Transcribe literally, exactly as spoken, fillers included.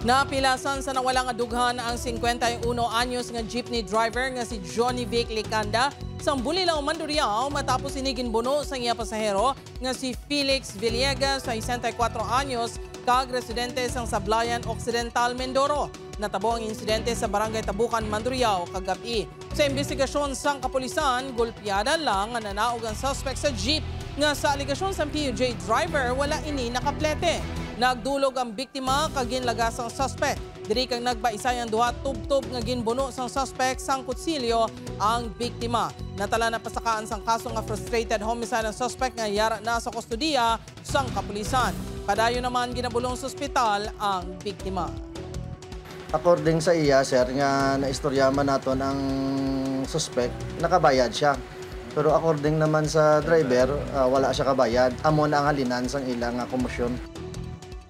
Napilasan sa nawala nga dughan ang singkwenta y uno anyos nga jeepney driver nga si Johnny Vic Licanda sang Bulilao, Mandurriao, matapos ini ginbuno sang iya pasahero nga si Felix Villegas, sesenta y kuwatro anyos, kag residente sang Sablayan Occidental, Mindoro. Natabo ang insidente sa Barangay Tabukan, Mandurriao, kagab-i. Sa imbestigasyon sang kapulisan, gulpiada lang nga nanaog ang suspect sa jeep nga sa alegasyon sang P U J driver, wala ini nakaplete. Nagdulog ang biktima kag ginlagas ang suspect. Diri kag nagbaisay ang duha, tubtob nga ginbuno sang suspect sang kutsilyo ang biktima. Natala na pasakaan sang kaso nga frustrated homicide ang suspect nga yara na sa kustodiya sang kapulisan. Padayon naman ginabulong sa ospital ang biktima. According sa iya, sir, nga naistorya man naton ang suspect, nakabayad siya. Pero according naman sa driver, ah, wala siya kabayad. Amo na ang halinan sang ila nga komosyon.